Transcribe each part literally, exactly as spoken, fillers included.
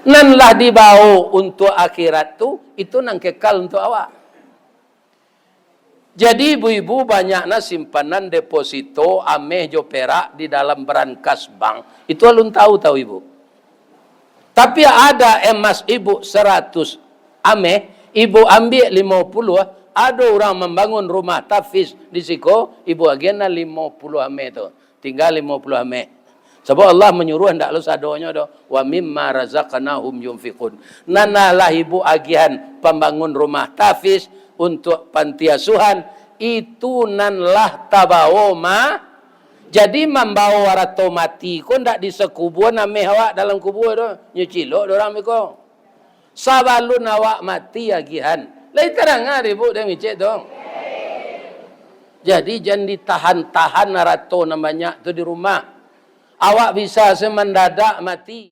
Nan lah dibawo untuak akhirat tu, itu nan kekal untuak awak. Jadi, ibu-ibu banyak na simpanan deposito ameh jo perak di dalam brankas bank. Itu alun tahu, tahu ibu. Tapi ada emas ibu saratus ameh, ibu ambiak limo puluah, ado urang mambangun rumah tahfiz di siko, ibu agiahlah limo puluah ameh tu. Tingga limo puluah ameh. Sabab Allah manyuruah ndak lo sadonyo doh. "Wa mimma razaqnahum yunfiqun." Nan lah ibu agiahan pambangun rumah tahfiz untuak panti asuhan, itu nan lah tabawo ma-, jadi mambawo arato mati ko ndak di sakubua ameh awak dalam kubua doh. Nyo cilok doh urang beko. Sabalun awak mati agiahan. Lai tadanga dek ibu dek micek tu. Jadi, jan ditahan-tahan arato nan banyak tu di rumah. Awak bisa se mandadak mati.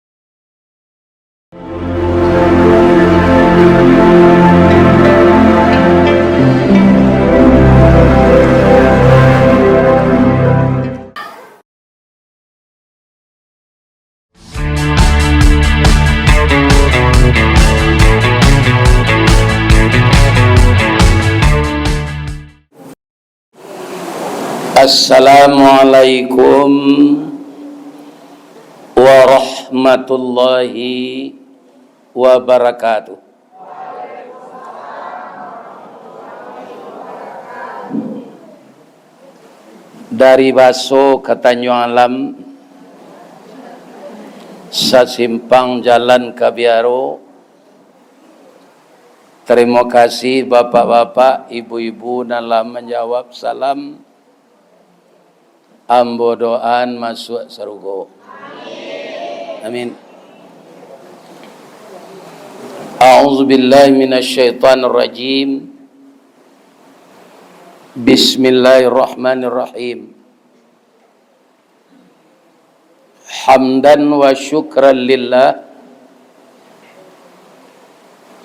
Assalamualaikum warahmatullahi wabarakatuh. Dari Baso ka Tanjuang Alam, sasimpang jalan ka Biaro. Tarimo kasih bapak-bapak, ibu-ibu nan lah manjawab salam. Ambo doaan masuak sarugo. Amin. A'udzubillahi minasyaitonirrajim. Bismillahirrahmanirrahim. Hamdan wa syukran lillah.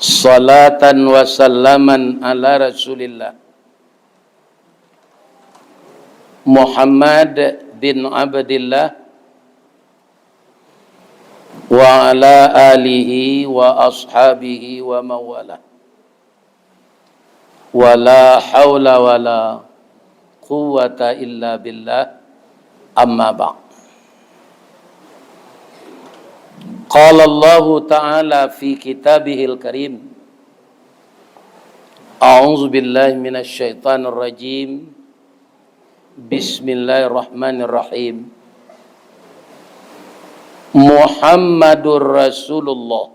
Salatan wa salaman ala Rasulillah. Muhammad bin Abdillah wa ala alihi wa ashabihi wa mawala. Wala haula wala quwwata illa billah, amma ba'd. Qala Allahu ta'ala fi kitabihil karim, a'udzu billahi minasy syaithanir rajim. Bismillahirrahmanirrahim. Muhammadur Rasulullah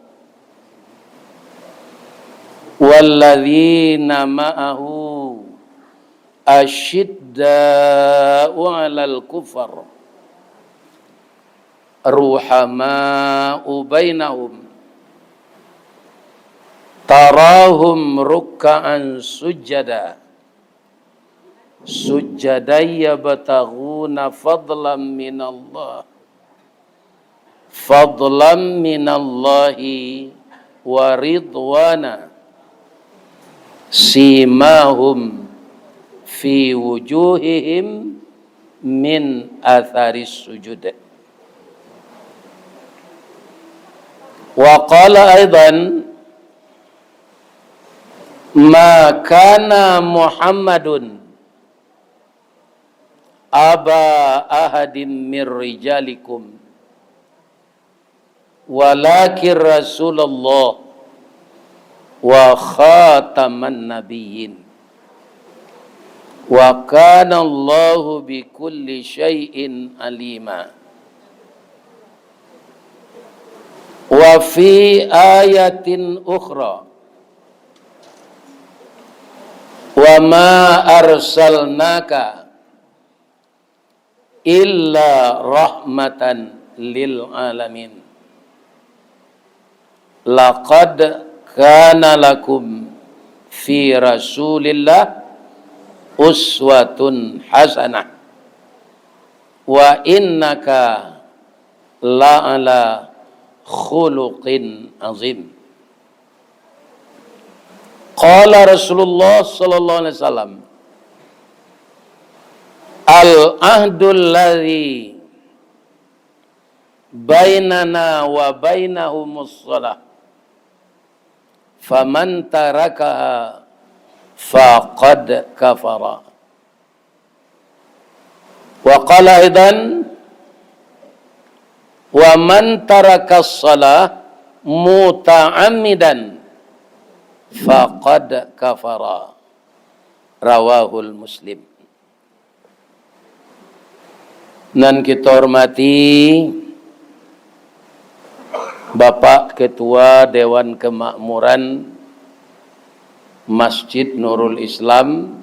walladzina ma'ahu asyidda'u 'alal kufar ruhama'u bainahum tarahum rukka'an sujjada sujjadan yabtaghuna fadlan minallah, fadlan minallahi wa ridwana, simahum fi wujuhihim min atharis sujud. Wa qala aidan, ma kana Muhammadun aba ahadim mir rijalikum, walakin Rasulullah wa khataman nabiyyin, wa kana Allahu bikulli syai'in alima. Wa fi ayatin ukhra, wa ma arsalnaka illa rahmatan lil alamin. Laqad kana lakum fi Rasulillah uswatun hasanah, wa innaka la'ala khuluqin azim. Qala Rasulullah sallallahu alaihi wasallam, al-ahdul ladzi bainana wa bainahumus shalah, faman tarakaha faqad kafara. Wa qala aidan, wa man tarakas shalah muta'ammidan faqad kafara. Rawahul Muslim. Nan kito hormati Bapak Ketua Dewan Kemakmuran Masjid Nurul Islam,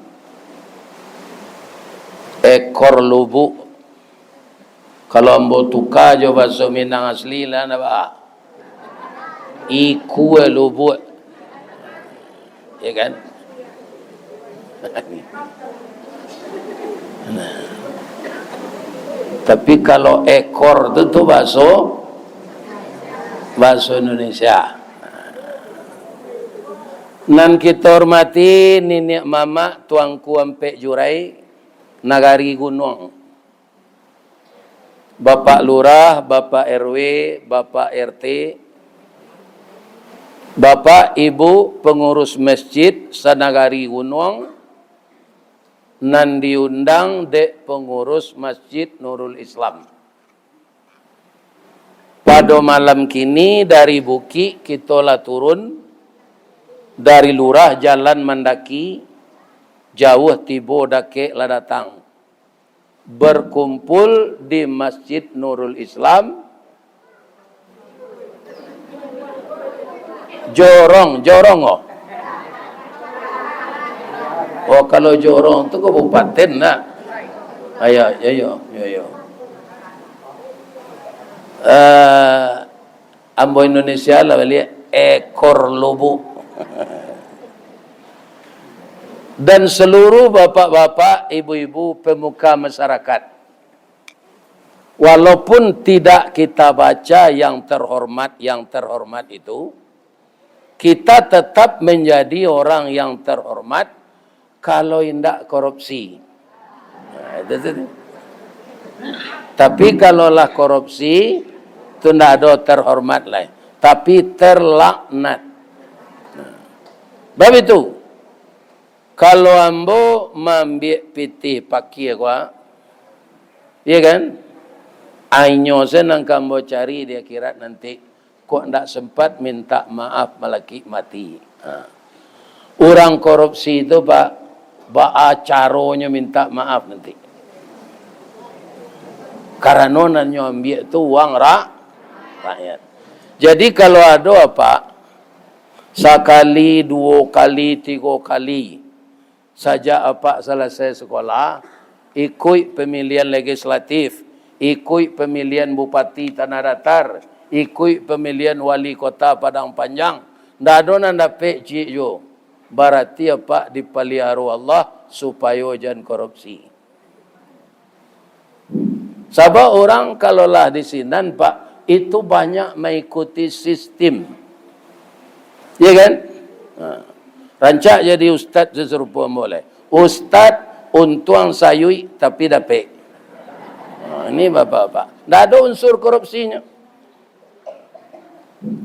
Ekor Lubuk. Kalau ambo tuka jo bahaso Minang asli lah, ndak baa. Ikua lubuak. Ya kan? Nah. Tapi kalau ekor tu, tu bahaso, bahaso Indonesia. Nan kito hormati niniak mamak Tuanku Ampek Jurai, Nagari Gunuang. Bapak Lurah, Bapak R W, Bapak R T, Bapak Ibu pengurus masjid sanagari Gunuang, nan diundang dek pengurus Masjid Nurul Islam. Pado malam kini dari bukik kito lah turun, dari lurah jalan mandaki, jauah tibo dakek lah datang. Berkumpul di Masjid Nurul Islam. Jorong, jorong, oh. Oh, kalau jorong tu kabupaten nak. Ayo, yo, yo, yo, yo. Eh, ambo Indonesia lah baliak, Ekor Lubuk. Dan seluruh bapak-bapak, ibu-ibu, pemuka masyarakat. Walaupun tidak kita baca yang terhormat, yang terhormat itu, kita tetap menjadi orang yang terhormat kalau indak korupsi. Nah, itu tu. Tapi kalau lah korupsi, tu ndak ado terhormat lai, tapi terlaknat. Nah, bab itu, kalau ambo maambiak pitih pakia ko, iya kan? Inyo se nan ka ambo cari di akhirat nanti. Kok ndak sempat minta maaf malakik mati. Ha. Urang korupsi tu, Pak, baa caronyo minta maaf nanti? Karano nan nyo ambiak tu uang ra-, rakyat. Jadi, kalau ado, Pak, sakali, duo kali, tigo kali, sajak Apak salasai sekolah, ikuik pamilihan legislatif, ikuik pamilihan bupati Tanah Datar, ikuik pamilihan wali kota Padang Panjang, ndak ado nan dapek ciek juo, barati Apak dipaliaro Allah supayo jan korupsi. Sabab urang kalau lah di sinan, Pak, itu banyak maikuti sistim. Iya kan? Ha. Rancak jadi ustad sarupo ambo lai. Ustad untuang sayuik tapi dapek. Ha, ini bapak-bapak. Ndak ado unsur korupsinyo.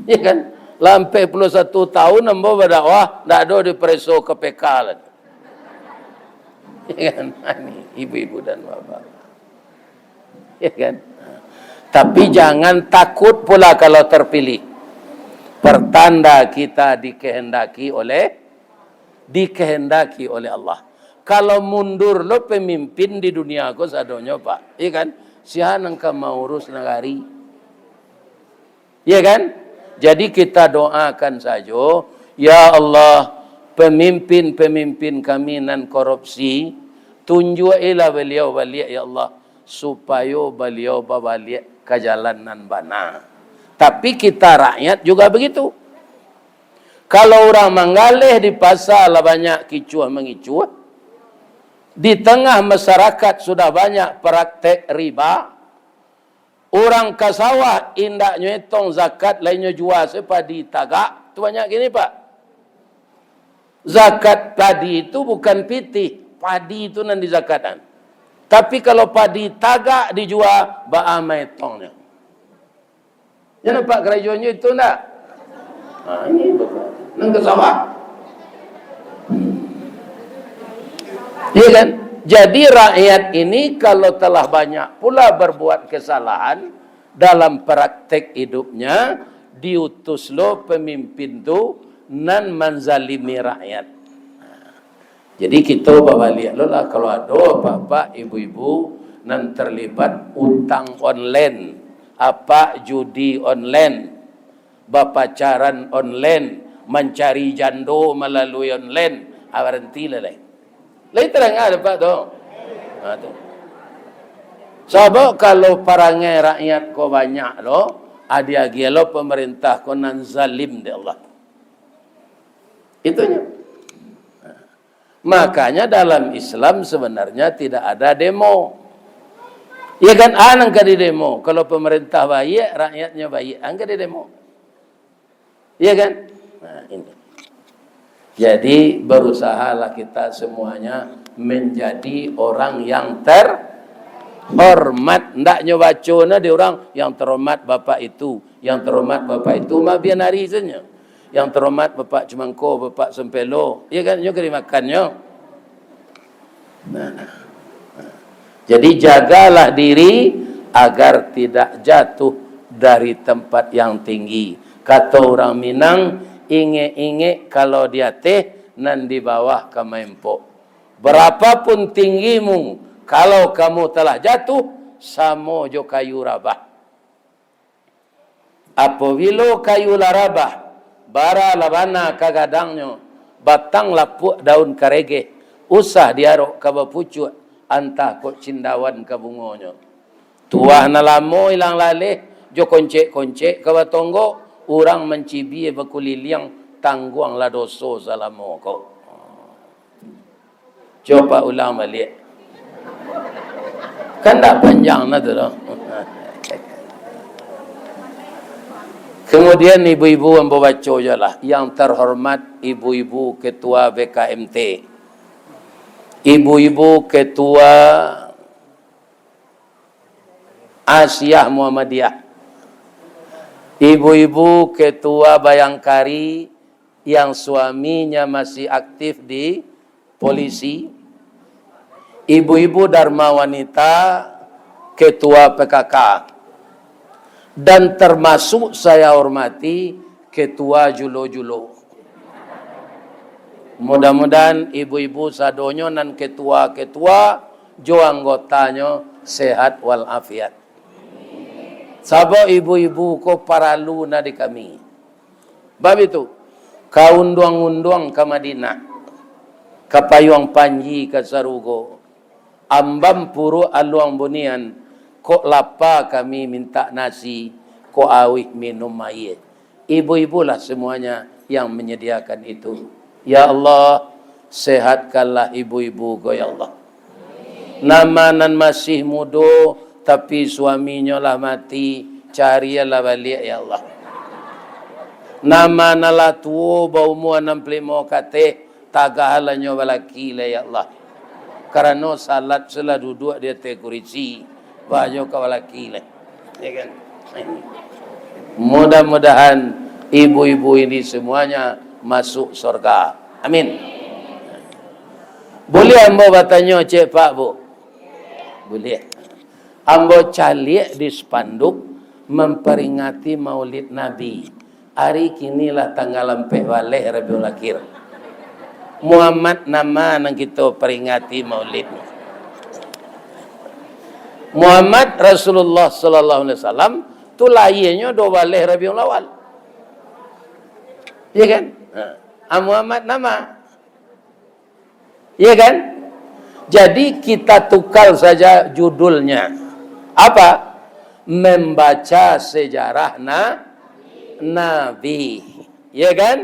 Iya kan? Lah ampek puluah satu tahun ambo badakwah, ndak ado dipareso K P K lah. Iya kan? Ini ibu-ibu dan bapak. Ya kan? Tapi jangan takut pula kalau terpilih. Pertanda kita dikehendaki oleh, dikehendaki oleh Allah. Kalau mundur lo pemimpin di dunia ko sadonyo, Pak, iya kan? Sia nan ka maurus nagari? Iya kan? Jadi kita doakan sajo, "Ya Allah, pemimpin-pemimpin kami nan korupsi, tunjuak-ilah baliau baliak, ya Allah, supayo baliau babaliak ka jalan nan bana." Tapi kita rakyat juga begitu. Kalau urang manggaleh di pasa lah banyak kicuah-mangicuah, di tangah masyarakat sudah banyak praktek riba, urang ka sawah indak nyo etong zakat, lai nyo jua se padi tagak, tu banyak kini, Pak. Zakat padi tu bukan pitih, padi tu nan dizakatkan. Tapi kalau padi tagak dijua, baa maetongnyo? Jan nampak karajonyo itu ndak? Nah, ini bapak. Nan ka sawah. Iya kan? Jadi rakyat ini kalau telah banyak pula berbuat kesalahan dalam praktek hidupnya, diutus lo pemimpin tu nan manzalimi rakyat. Jadi kito babaliak lo lah, kalau ado apak-apak, ibu-ibu nan terlibat utang online, apak judi online, bapacaran online, mancari jando malalui online, ah, barantilah lai. Lai tadanga dek apak tu? Ha, tu. Sabab kalau parangai rakyat ko banyak lo, agiah-agiah lo pamarintah ko nan zalim dek Allah. Itunyo. Makanya dalam Islam sebenarnya tidak ada demo. Ya kan, ah, nan ka didemo. Kalau pemerintah baiak, rakyatnya baiak, ah, nan ka didemo. Ya kan? Nah, ini. Jadi, berusahalah kita semuanya menjadi orang yang terhormat. Ndaknyo baco nah di orang, "Yang terhormat Bapak itu, yang terhormat Bapak itu," mah bian ari sajo. Yang terhormat Bapak Cumangko, Bapak Sempelo, ya kan, nyo ka dimakannyo. Nah, nah. Jadi, jagalah diri agar tidak jatuh dari tempat yang tinggi. Kato urang Minang, ingek-ingek kalau di ateh, nan di bawah ka maempok. Berapapun tinggimu, kalau kamu telah jatuh, samo jo kayu rabah. Apabilo kayu lah rabah, bara lah bana ka gadangnyo, batang lapuak daun karegeh, usah diarok ka bapucuak, antah kok cindawan ka bungonyo. Tuah nan lamo ilang laleh, jo koncek-koncek ka batonggok, urang mancibia bakuliliang, tangguanglah doso salamo ko. Cubo ulang baliak. Kan ndak panjang nah tu doh. Kemudian ibu-ibu ambo baco je lah. Yang terhormat ibu-ibu ketua B K M T. Ibu-ibu ketua Asiah Muhammadiyah. Ibu-ibu ketua Bayangkari yang suaminya masih aktif di polisi, ibu-ibu Dharma Wanita, ketua P K K, dan termasuk saya hormati ketua Julo-Julo. Mudah-mudahan ibu-ibu sadonyo nan ketua-ketua jo anggotanyo sehat walafiat. Sabab ibu-ibu ko paralu na di kami. Bab itu, ka unduang-unduang ka Madinah, ka payuang panji ka sarugo, ambam puruak aluang bunian, kok lapa kami mintak nasi, kok auih minum aia. Ibu-ibulah semuanya yang menyediakan itu. Ya Allah, sehatkanlah ibu-ibu ko, ya Allah. Nan ma nan masih mudo, tapi suaminyo lah mati, carilah baliak, ya Allah. Nan ma nan lah tuo, baumua anam puluah limo ka ateh, tagahlah nyo balaki lai, ya Allah. Karano salat se lah duduak di ateh kurisi, baa nyo ka balaki lai. Ya kan? Mudah-mudahan ibu-ibu ini semuanya masuk surga. Amin. Buliah ambo batanyo, cek Pak, Bu? Buliah. Ambo caliak di spanduk memperingati Maulid Nabi. Ari kini lah tanggal ampek baleh Rabiul Akhir. Muhammad nan ma nan kito peringati Maulid? Muhammad Rasulullah sallallahu alaihi wasallam tu lahianyo duo baleh Rabiul Awal. Iya kan? Ha. Ah, Muhammad nan ma. Iya kan? Jadi, kita tukar saja judulnya. Apa? Membaca sejarah na-, Nabi. Iya kan?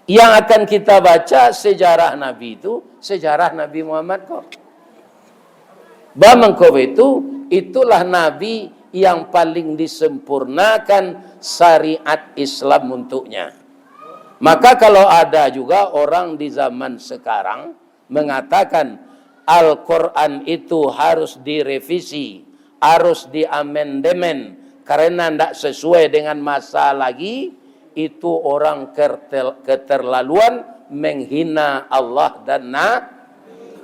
Yang akan kita baca sejarah Nabi itu, sejarah Nabi Muhammad ko. Bamangko baitu, itulah Nabi yang paling disempurnakan syariat Islam untuknya. Maka kalau ada juga orang di zaman sekarang mengatakan Al-Quran itu harus direvisi, harus diamendemen, karena ndak sesuai dengan masa lagi, itu orang kertel-, keterlaluan menghina Allah dan na-,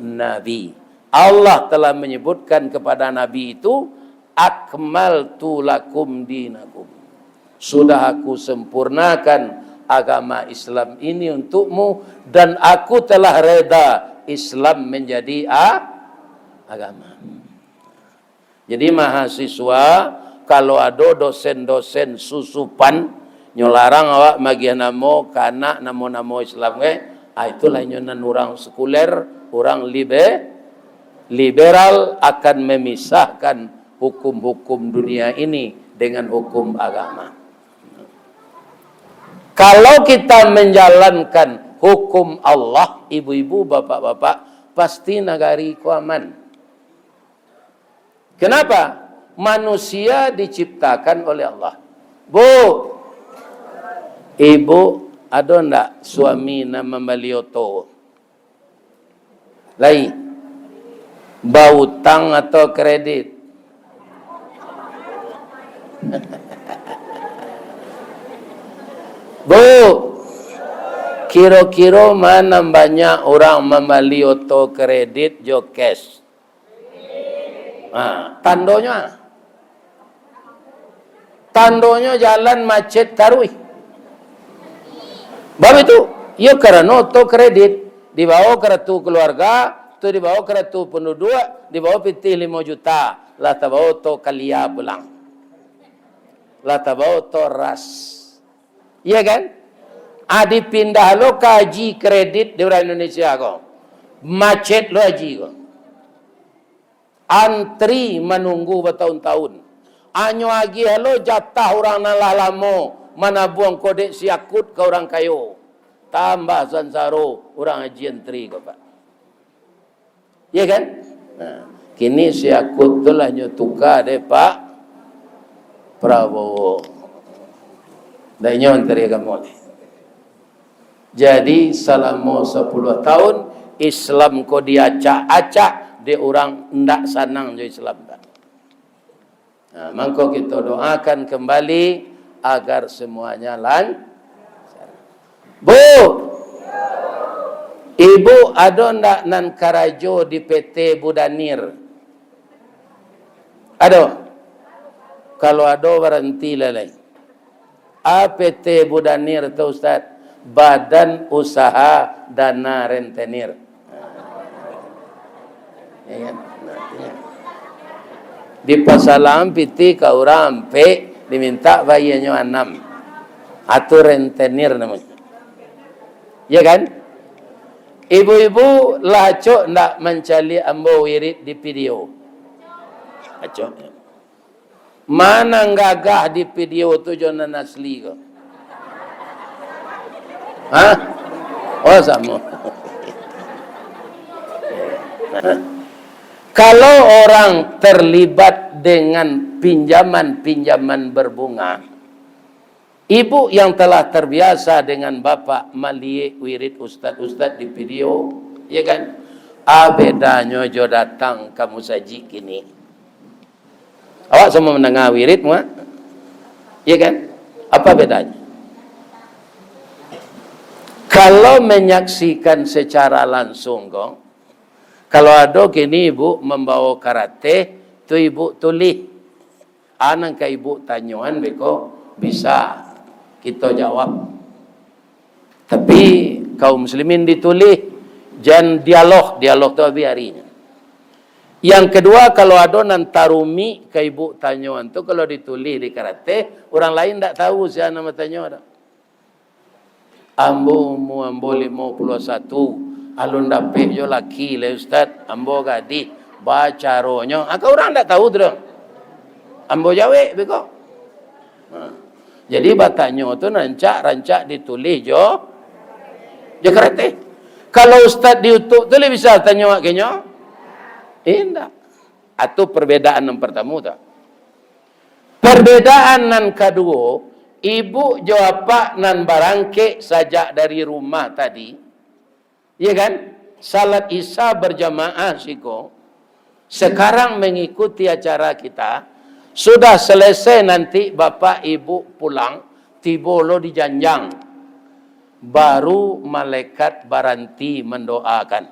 Nabi. Allah telah menyebutkan kepada Nabi itu, "Akmaltu lakum dinakum." Sudah Aku sempurnakan agama Islam ini untukmu, dan Aku telah reda Islam menjadi a-, agama. Jadi, mahasiswa, kalau ado dosen-dosen susupan, nyo larang awak magiah namo ka anak namo-namo Islam, ke? Ah, itulah inyo nan urang sekuler, urang libe-, liberal, akan memisahkan hukum-hukum dunia ini dengan hukum agama. Kalau kita menjalankan hukum Allah, ibu-ibu, bapak-bapak, pasti nagari ko aman. Kenapa? Manusia diciptakan oleh Allah. Bu, ibu, ado ndak suami nan mambali oto? Lai. Bautang atau kredit? Bu, kiro-kiro ma nan banyak urang mambali oto kredit jo cash? Ha, tandonyo, ha. Tandonyo jalan macet taruih. Bab itu, iyo karano oto kredit, dibawo karatu kaluarga, tu dibawo karatu panduduak, dibawo pitih limo juta, lah tabawo oto kalia pulang. Lah tabawo oto ras. Iya kan? Ah, dipindah lo ka haji kredit di urang Indonesia ko. Macet lo haji ko. Antri manunggu batahun-tahun. Anyo agiah lo jatah urang nan lah lamo manabuang ko dek si Akut ka urang kayo. Tambah sansaro urang haji antri ko, Pak. Iya kan? Nah, kini si Akut tu lah nyo tuka dek Pak Prabowo. Dak inyo antri kamu ni. Jadi, salamo sapuluah tahun, Islam ko diacak-acak dek urang ndak sanang jo Islam, Pak. Nah, mangko kito doakan kembali agar semuanya lancar. Bu, ibu ado ndak nan karajo di P T Budanir? Ado? Kalau ado, barantilah lai. A P T Budanir tu, Ustaz? Badan Usaha Dana Rentenir. Ya kan? Dipasalang pitih ka urang ampek, dimintak bayianyo anam. Atu rentenir namonyo. Ya kan? Ibu-ibu, lah acok ndak mancaliak ambo wirid di video? Acok. Ma nan gagah di video tu jo nan asli ko? Hah? Oh, samo. Kalau orang terlibat dengan pinjaman-pinjaman berbunga, ibu yang telah terbiasa dengan bapak maliek wirid ustad-ustad di video, ya kan? Ah, bedanyo jo datang ka musajik kini. Awak samo mandanga wirid, Mak? Iya kan? Apa bedanya? Kalau menyaksikan secara langsung ko, kalau ado kini ibu mambawa karateh, tu ibu tulih. A nan ka ibu tanyoan beko bisa kito jawab. Tapi, kaum muslimin ditulih, jan dialog, dialog tu abih arinyo. Yang kedua, kalau ado nan tarumik ka ibu tanyoan tu, kalau ditulih di karateh, urang lain ndak tahu sia nan batanyo tu. Ambo umua ambo limo puluah satu, alun dapek jo laki lai, Ustaz. Ambo gadih, bacaronyo. Ah, ka urang ndak tahu tu doh. Ambo jawek beko. Nah. Jadi, batanyo tu rancak-rancak ditulih jo, jo karateh. Kalau ustaz di YouTube tu, lai bisa tanyo awak ka inyo? Indak. Atu perbedaan nan partamo tu. Perbedaan nan kaduo, ibu jo apak nan barangkek sajak dari rumah tadi, iya kan? Salat Isya berjamaah siko, sekarang mengikuti acara kita, Sudah selesai nanti bapak ibu pulang, tibo lo di janjang, baru malaikat baranti mandoakan.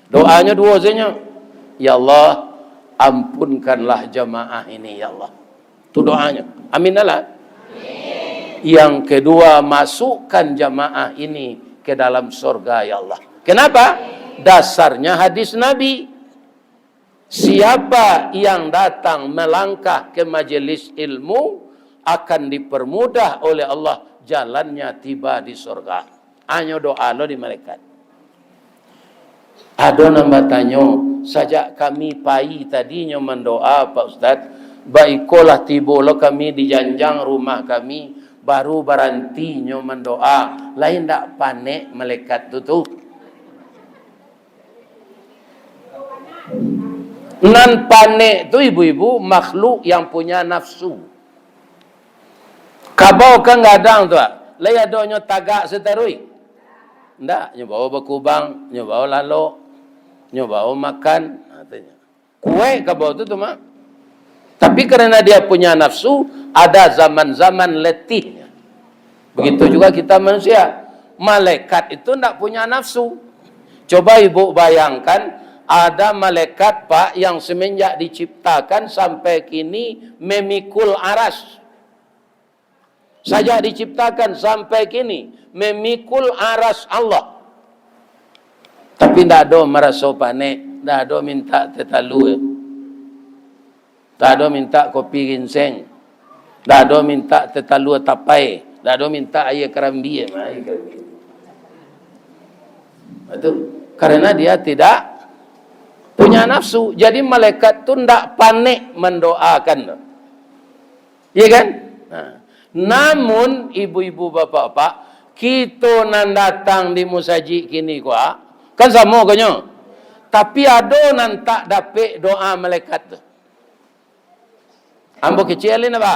Doanyo duo sajo. "Ya Allah, ampunkanlah jamaah ini, ya Allah." Tu doanyo. Amin lah. Yang kedua, "Masukkan jamaah ini ke dalam sorga, ya Allah." Kenapa? Dasarnya hadis Nabi. Siapa yang datang melangkah ke majelis ilmu akan dipermudah oleh Allah jalannya tiba di sorga. Hanyo doa lo di malaikat. Ado nan batanyo, "Sajak kami pai tadinyo mandoa, Pak Ustaz, baikolah tibo lo kami di janjang rumah kami, baru barantinyo mandoa, lai ndak panek malaikat tu tu?" Nan panek tu, ibu-ibu, makhluk yang punya nafsu. Kabau kan gadang tu, ah. Lai adonyo tagak sataruih? Ndak, nyo bao bakubang, nyo bao lalok, nyo bao makan, ha, tu nyo. Kuaik kabau tu, tu mah. Tapi karena dia punya nafsu, ada zaman-zaman letihnya. Begitu juga kita manusia. Malaikat itu ndak punya nafsu. Coba ibu bayangkan, ada malaikat, Pak, yang semenjak diciptakan sampai kini memikul aras. Sajak diciptakan sampai kini, memikul aras Allah. Tapi ndak ado maraso panek, ndak ado minta teh talua, ndak ado minta kopi ginseng, ndak ado minta teh talua tapai, ndak ado minta aia karambia, aia karambia. Itu karena dia tidak punya nafsu. Jadi malaikat tu ndak panek mandoakan. Iya kan? Nah. Namun, ibu-ibu, bapak-bapak, kito nan datang di musajik kini ko, kan samo konyo. Tapi ado nan tak dapek doa malaikat tu. Ambo kecek alin apa?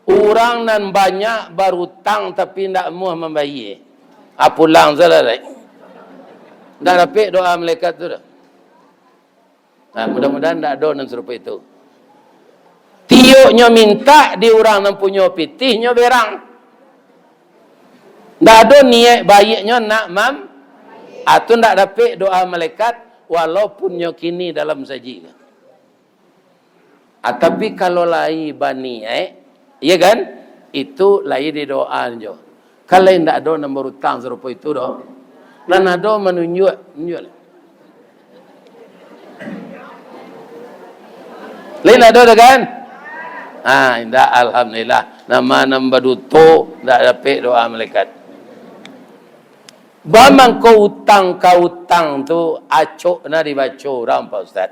Urang nan banyak barutang tapi ndak amuah mambayia. Ah, pulang salah, dek. Ndak dapek doa malaikat tu doh. Nah, mudah-mudahan ndak ado nan sarupo itu. Tioknyo mintak di urang nan punyo pitih, nyo berang. Ndak ado niaik baiaknyo nak mam-, ah, tu ndak dapek doa malaikat, walaupun nyo kini dalam sajik. Ah, tapi kalau lai baniaik, iya kan? Itu lai didoa jo. Kan lai ndak ado nan barutang sarupo itu doh. Nan ado manunjuak, nunjuak. Lai ndak ado doh kan? Ah, indak, alhamdulillah. Nama nan baduto ndak dapek doa malaikat. Bamangko utang ka utang tu acok na dibaco urang, Pak Ustaz.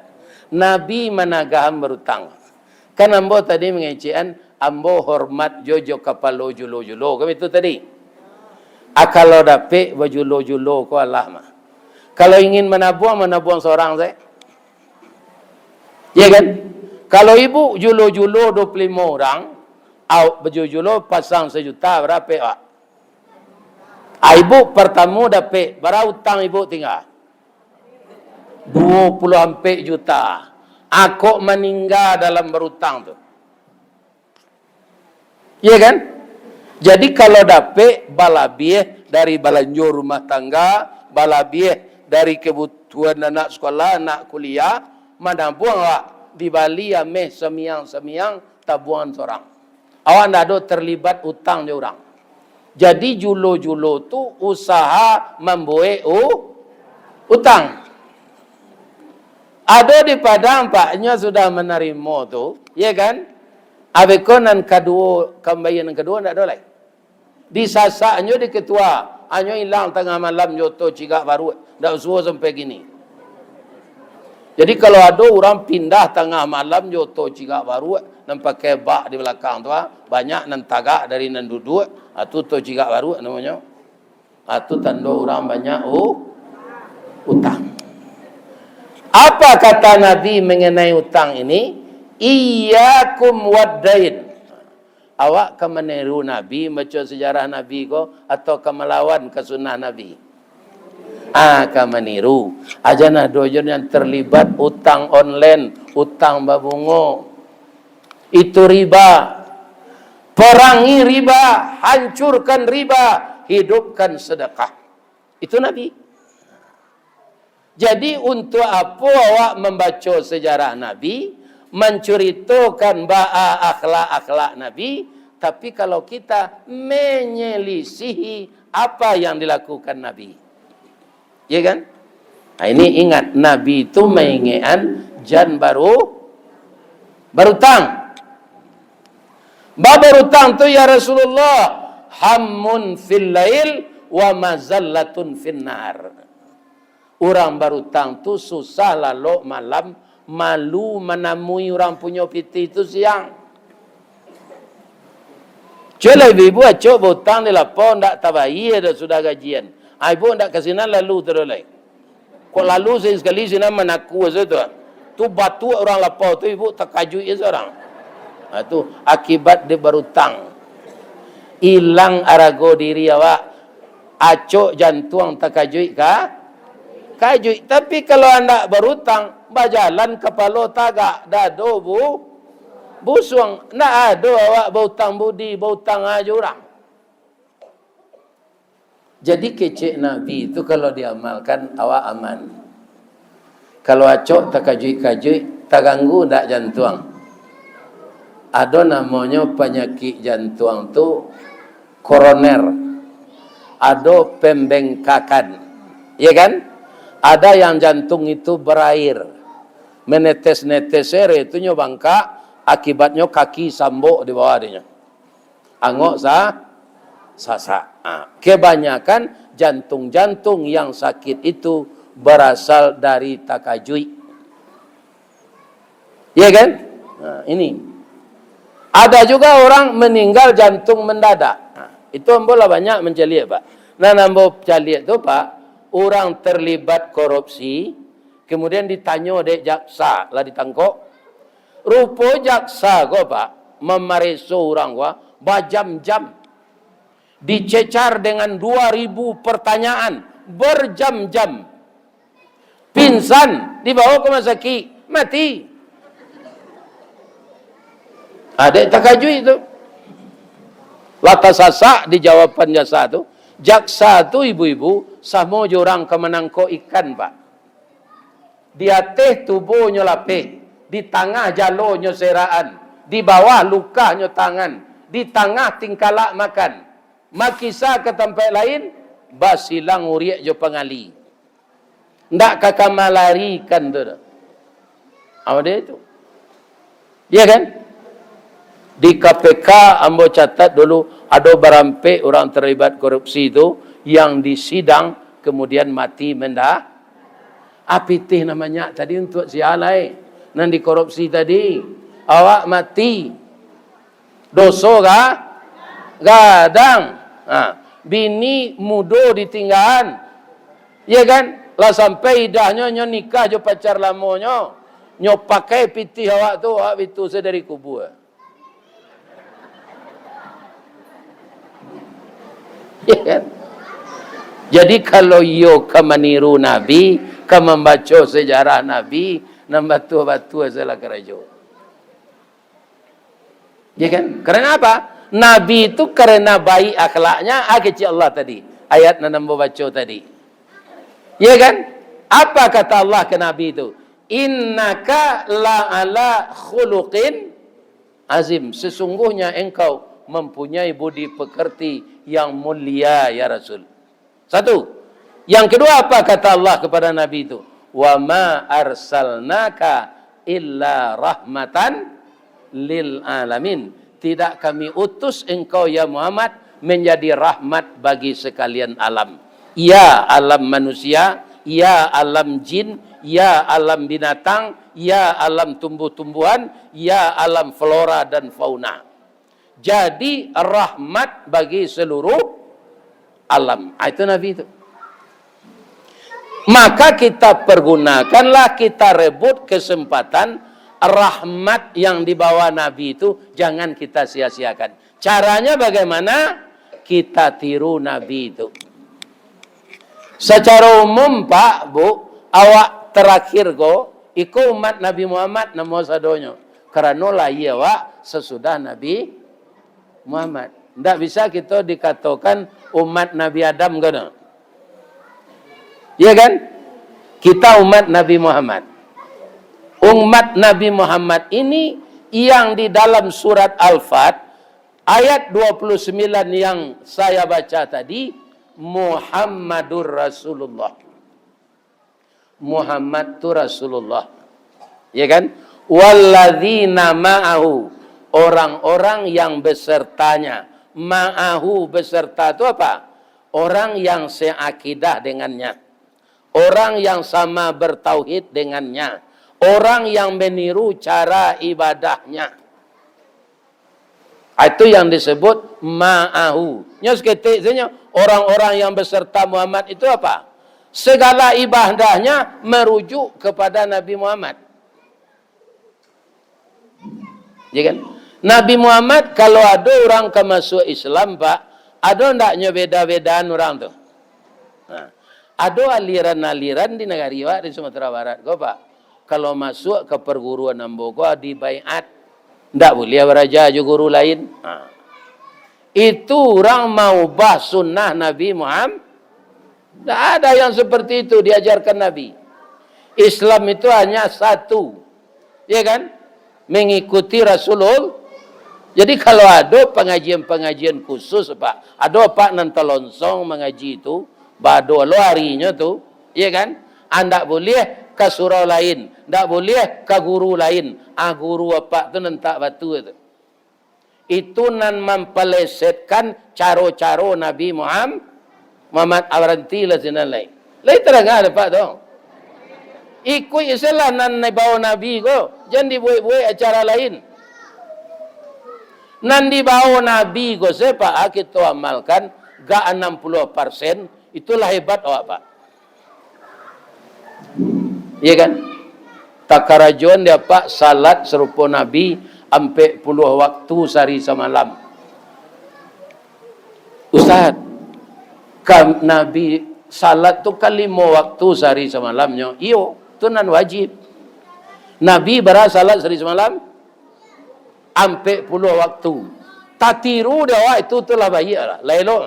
Nabi managahan barutang. Kan ambo tadi mangecekan, ambo hormat jo, jo kapalo julo-julo, kan itu tadi. Ah, kalau dapek bajulo-julo ko alah mah. Kalau ingin manabuang, manabuang sorang sajo. Ya kan? Kalau ibu julo-julo duo puluah limo urang, au, bajulo-julo pasang sajuta, bara dapek, Pak? Ah, ibu partamo dapek, bara utang ibu tingga? Duo puluah ampek juta. Akok maningga dalam barutang tu. Iya kan? Jadi, kalau dapek balabiah dari balanjo rumah tangga, balabiah dari kebutuhan anak sekolah, anak kuliah, manabuang awak, dibali ameh samiang-samiang, tabuangan sorang. Awak ndak ado terlibat utang jo urang. Jadi, julo-julo tu usaha mambuek u-, utang. Ado di Padang, Pak, nyo sudah manarimo tu, ya kan? Abih ko nan kaduo, kambayia nan kaduo ndak ado lai. Disasaknyo di ketua, hanyo ilang tangah malam jo oto cigak baruak, ndak suo sampai kini. Jadi, kalau ado urang pindah tangah malam jo oto cigak baruak, nan pakai bak di balakang tu, ah, banyak nan tagak dari nan duduak, ah, tu oto cigak baruak namonyo. Ah, tu tando urang banyak u-, utang. Apa kata Nabi mengenai utang ini? "Iyyakum waddain." Awak ka maniru Nabi, baco sejarah Nabi ko, atau ka malawan ka sunnah Nabi? Ah, ka maniru. Aja nah dojon yang terlibat utang online, utang babungo. Itu riba. Perangi riba, hancurkan riba, hidupkan sedekah. Itu Nabi. Jadi, untuk apo awak mambaco sejarah Nabi, mancuritokan baa akhlak-akhlak Nabi, tapi kalau kita menyelisihi apa yang dilakukan Nabi? Ya kan? Nah, ini ingat, Nabi tu maingekan jan baru, barutang. Ba barutang tu, ya Rasulullah, hammun fil lail wa mazallatun fin nahar. Urang barutang tu susah lalok malam, malu manamui urang punyo pitih tu siang. Cubolah ibu-ibu acok bautang di lapau, ndak tabayia doh sudah gajian. Ah, ibu ndak ka sinan lalu tu doh lai. Kok lalu sakali-sakali sinan manaku sajo tu. Tu batuak urang lapau tu, ibu takajuik se urang. Ha, tu akibat dek barutang. Ilang arago diri awak. Acok jantuang takajuik ka? Kajuik. Tapi kalau andak barutang, bajalan kapalo tagak, dado bu-, busuang. Ndak ado awak bautang budi, bautang ajo urang. Jadi kecek Nabi tu kalau diamalkan, awak aman. Kalau acok takajuik-kajuik, taganggu ndak jantuang? Ado namonyo panyakik jantuang tu koroner, ado pembengkakan, ya kan? Ada yang jantung itu berair, menetes-netes air, itu nyo bangkak, akibatnyo kaki sambok di bawah dinyo. Angok sa-, sasak. Ha, kebanyakan jantung-jantung yang sakit itu berasal dari takajuik. Ya kan? Nah, ini. Ada juga orang meninggal jantung mendadak. Nah, itu ambo lah banyak mancaliak, Pak. Nah, ambo caliak tu, Pak, orang terlibat korupsi, kemudian ditanyo dek jaksa, lah ditangkok. Rupo jaksa ko, Pak, mamareso urang ko, bajam-jam. Dicecar dengan dua ribu pertanyaan, berjam-jam. Pingsan, dibawa ke rumah sakit, mati. Adek takajuik tu. Lah tasasak di jawaban jaksa tu. Jaksa tu, ibu-ibu, samo jo urang ka manangkok ikan, Pak. Di ateh tubonyo lapeh, di tangah jalonyo seraan, di bawah lukahnyo tangan, di tangah tingkalak makan. Makisa ka tampaik lain, basilang uriak jo pangali. Ndak ka kamalarikan tu doh. Apo dia tu? Iya kan? Di K P K ambo catat dulu, ado barampek urang terlibat korupsi tu, yang disidang, kemudian mati menda-, ah, pitih nan banyak tadi untuak sia lai? Nan dikorupsi tadi, awak mati. Doso ga-, gadang. Ha, bini mudo ditinggaan. Iya kan? Lah sampai idahnyo, nyo nikah jo pacar lamonyo. Nyo pakai pitih awak tu, awak bitu se dari kubua. Iya kan? Jadi, kalau iyo ka maniru Nabi, ka mambaco sejarah Nabi, nan batua-batua salah karajo. Ya kan? Karena apa? Nabi itu karena baik akhlaknya, ah, kecek Allah tadi. Ayat nan ambo baco tadi. Ya kan? Apa kata Allah ke Nabi itu? "Innaka la ala khuluqin azim." Sesungguhnya engkau mempunyai budi pekerti yang mulia, ya Rasul. Satu. Yang kedua, apa kata Allah kepada Nabi itu? "Wa ma arsalnaka illa rahmatan lil alamin." Tidak kami utus engkau, ya Muhammad, menjadi rahmat bagi sekalian alam. Ya alam manusia, ya alam jin, ya alam binatang, ya alam tumbuh-tumbuhan, ya alam flora dan fauna. Jadi rahmat bagi seluruh alam. Ah, itu Nabi itu. Maka kita pergunakanlah, kita rebut kesempatan rahmat yang dibawa Nabi itu, jangan kita sia-siakan. Caranya bagaimana? Kita tiru Nabi itu. Secara umum, Pak, Bu, awak terakhir ko, iko umat Nabi Muhammad namo sadonyo. Karano lahia awak sasudah Nabi Muhammad. Ndak bisa kito dikatokan umat Nabi Adam, kan? Iya, kan? Kita umat Nabi Muhammad. Umat Nabi Muhammad ini yang di dalam surat Al-Fat, ayat dua puluh sembilan yang saya baca tadi, Muhammadur Rasulullah. Muhammad tu Rasulullah. Ya, kan? Walladzina ma'ahu, orang-orang yang besertanya. Ma'ahu, beserta tu apa? Orang yang seakidah dengannya. Orang yang sama bertauhid dengannya. Orang yang meniru cara ibadahnya. Ah, itu yang disebut ma'ahu. Nyo saketek sajo, orang-orang yang beserta Muhammad itu apa? Segala ibadahnya merujuk kepada Nabi Muhammad. Ya, kan? Nabi Muhammad, kalau ado urang ka masuak Islam, Pak, ado ndaknyo beda-bedaan urang tu? Nah, ado aliran-aliran di nagari awak di Sumatera Barat ko, Pak. Kalau masuak ka perguruan ambo ko, dibaiat. Ndak buliah baraja jo guru lain. Ha. Itu urang maubah sunnah Nabi Muhammad. Ndak ada yang seperti itu diajarkan Nabi. Islam itu hanya satu. Ya, kan? Mengikuti Rasulullah. Jadi, kalau ado pangajian-pangajian khusus, Pak, ado, Pak, nan talonsong mangaji tu, bado lo arinyo tu, ya, kan? Ah, ndak buliah ka surau lain, ndak buliah ka guru lain. Ah, guru apak tu nan tak batua tu. Itu nan mampalesetkan caro-caro Nabi Muham-, Muhammad. Abarantilah sinan lai. Lai tadanga dek apak tu? Ikuik sajolah nan dibao Nabi ko, jan dibuek-buek acara lain. Nan dibao Nabi ko sajo, Pak, a, kito amalkan, gak anam puluah persen, itulah hebat awak, Pak. Iya, kan? Takarajoan dek apak salat sarupo Nabi ampek puluah waktu sahari samalam. Ustaz, ka Nabi salat tu kan limo waktu sahari samalamnyo? Iyo, tu nan wajib. Nabi bara salat sahari samalam? Ampek puluah waktu. Tatiru dek awak itu, tu lah baiak lah, lah elok.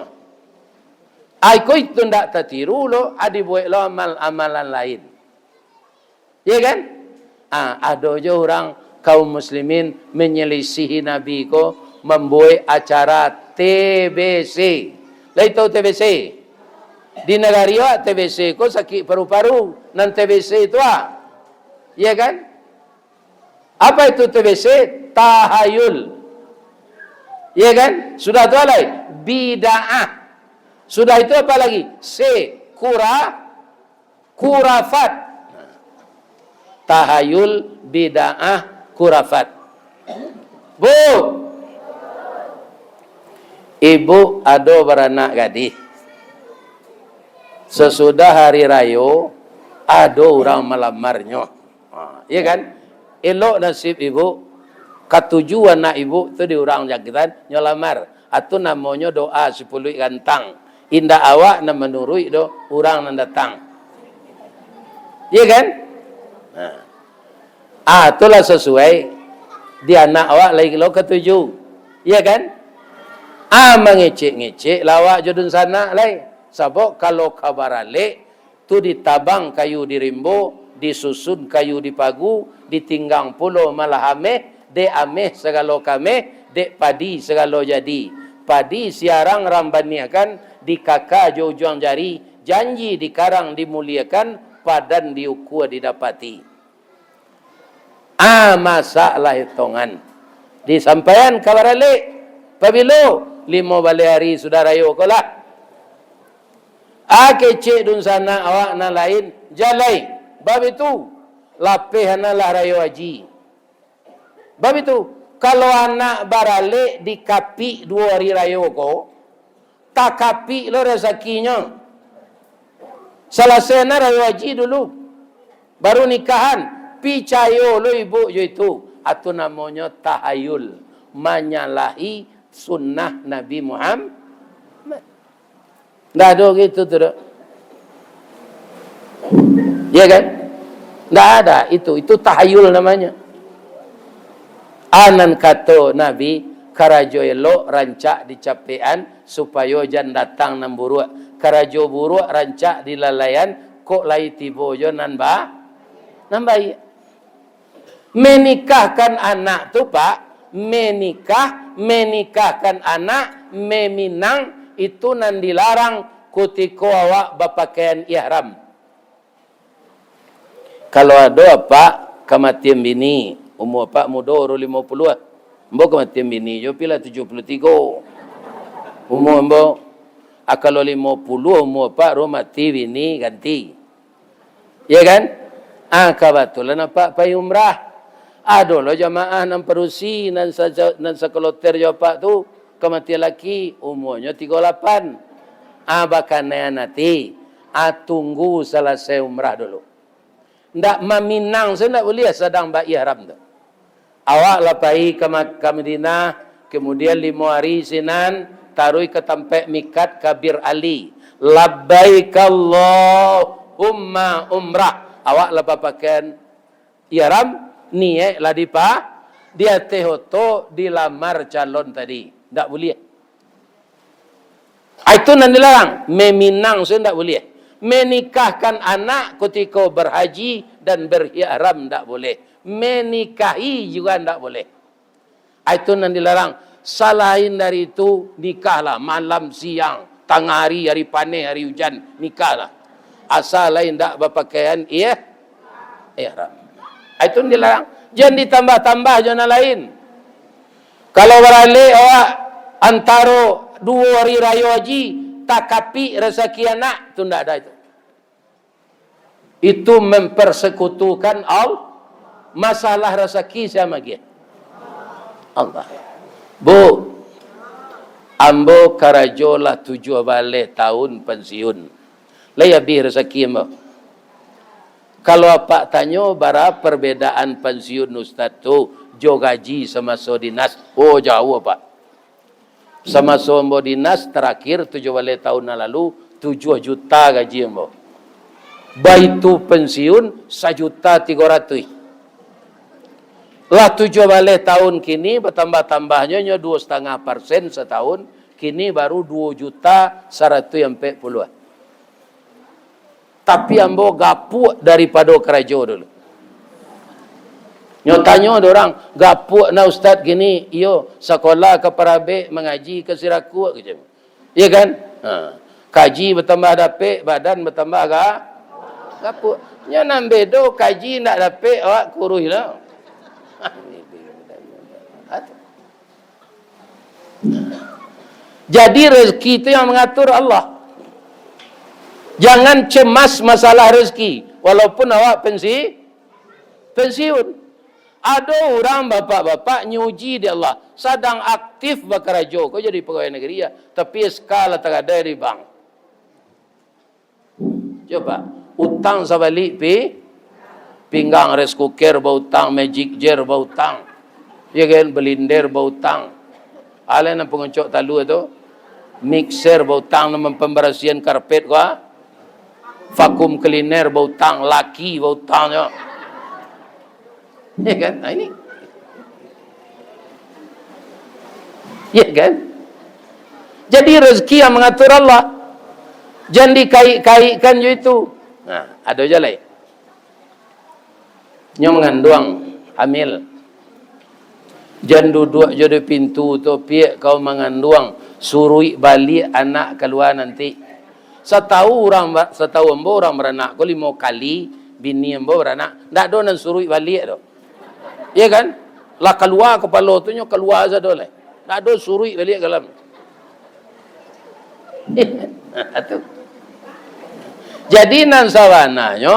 Ai, kok itu ndak tatiru lo, a, dibuek lo amal-amalan lain. Iya, kan? Ah, ado jo urang kaum muslimin menyelisihi Nabi ko, mambuek acara T B C. Lai tahu T B C? Di nagari awak T B C ko sakik paru-paru, nan T B C tu, ah. Iya, kan? Apa itu T B C? Tahayul. Iya, kan? Sudah tu alai, bid'ah. Sudah itu apa lagi? C, kura-, kurafat. Tahayul, bid'ah, kurafat. Bu, ibu ado baranak gadih. Sasudah hari rayo, ado urang malamarnyo. Ha, iya, kan? Elok nasib ibu, katuju anak ibu tu di urang jakitan, nyo lamar. Atu namonyo doa sipuluik gantang. Indak awak nan manuruik doh, urang nan datang. Iya, kan? Nah. Ah, tu lah sasuai di anak awak lai lo katuju. Iya, kan? Ah, mangecek-ngecek lah awak jo dunsanak lai. Sabab kalau ka baralek, tu ditabang kayu di rimbo, disusun kayu di pagu, ditinggang pulo malah ameh, dek ameh sagalo kameh, dek padi sagalo jadi. Padi siarang rang baniahkan, dikaka jo ujuang jari, janji dikarang dimuliakan, padan diukua didapati. Ah, masak lah etongan. Disampaian ka baralek. Pabilo? Limo baleh ari sudah rayo ko lah. Ah, kecek dunsanak awak nan lain, jalai. Bab itu, lapeh anak lah rayo haji. Bab itu, kalau anak baralek di kapik duo ari rayo ko, takapik lo rasakinyo. Salasai anak rayo haji dulu, baru nikahan. Picayo lo ibu jo itu. Atu namonyo tahayul, manyalahi sunnah Nabi Muhammad. Ndak ado gitu tu doh. Ya, kan? Ndak ada itu. Itu tahayul namanya. A nan kato Nabi, karajo elok rancak dicapekan, supayo jan datang nan buruak. Karajo buruak rancak dilalaian, kok lai tibo jo nan ba-, nan baiak. Menikahkan anak tu, Pak, menikah, menikahkan anak, meminang, itu nan dilarang kutiko awak bapakaian ihram. Kalau ado apak kamatian bini, umua apak mudo, baru limo puluah, ambo kamatian bini jo, pilah tujuah puluah tigo umua ambo. Ah, kalau limo puluah umua apak, baru mati bini, ganti. Ya kan? Ah, kabatulan apak pai umrah. Ado lo jamaah nan padusi, nan sa-, nan sakaloter jo apak tu, kamatian laki, umuanyo tigo lapan. Ah, bakanaian ati. Ah, tunggu salasai umrah dulu. Ndak maminang sajo ndak buliah sadang baihram tu. Awak lah pai ka Ma-, ka Madinah, kemudian limo ari sinan, taruih ka tampek mikat ka Bir Ali. Labbaik Allahumma umrah. Awak lah bapakaian ihram, niaik lah dipa-, di ateh oto dilamar calon tadi. Ndak buliah. Ah, itu nan dilarang. Meminang sajo ndak buliah. Menikahkan anak kutiko berhaji dan berihram ndak buliah. Menikahi juga ndak buliah. Ah, itu nan dilarang. Salain dari itu, nikahlah malam, siang, tangah ari, ari paneh, ari ujan, nikahlah. Asa lai ndak bapakaian, iya, ihram. Ah, itu nan dilarang. Jan ditambah-tambah jo nan lain. Kalau baralek awak antaro duo ari rayo haji, takapik rasaki anak, tu ndak ado itu. Itu mempersekutukan Al-, masalah rasaki sia magiah? Allah. Bu, ambo karajo lah tujuah baleh taun pensiun. Lai abih rasaki ambo. Kalau apak tanyo, bara perbedaan pensiun ustad tu jo gaji samaso dinas? Oh, jauah, Pak. Samaso ambo dinas tarakhir tujuah baleh taun nan lalu, tujuah juta gaji ambo. Baitu pensiun sajuta tigo ratuih. Lah tujuah baleh taun kini, batambah-tambahnyo nyo duo satangah persen sataun, kini baru duo juta saratuih ampek puluah. Tapi ambo gapuak daripado karajo dulu. Nyo tanyo dek urang, "Gapuak na Ustad kini?" "Iyo, sakolah ka Parabek, mangaji ka Sirakuk," kecek. Iyo kan? Ha. Kaji batambah dapek, badan batambah ga-, gapuak. Nyo nan bedo, kaji ndak dapek, awak kuruih lah. Jadi, rezeki tu yang mengatur Allah. Jangan cemas masalah rezeki, walaupun awak pensi-, pensiun. Ado urang bapak-bapak nyuji di Allah, sadang aktif bakarajo, ko jadi pegawai negeri ya, tapi S K lah tagadai di bank. Coba, utang sabalik pi-, pinggang, rice cooker bautang, Magic Jar bautang, ya kan, blender bautang, alah nan pangucok talua tu, mixer bautang, nan pambarasihan karpet ko, ah, vacuum cleaner bautang, laki bautang nyo. Ya kan? Nah, ini. Ya kan? Jadi, rezeki yang mengatur Allah. Jan dikaik-kaikkan jo itu. Nah, ado ja lai. Nyo manganduang, hamil. Jan duduak jo di pintu tu, piak kau manganduang, suruik baliak anak kalua nanti. Satau urang ba-, satau ambo urang baranak ko limo kali, bini ambo baranak, ndak ado nan suruik baliak doh. Iya kan? Lah kalua kapalo tu nyo kalua sado lai. Ndak ado suruik baliak ka dalam. Tu. Jadi nan sabananyo,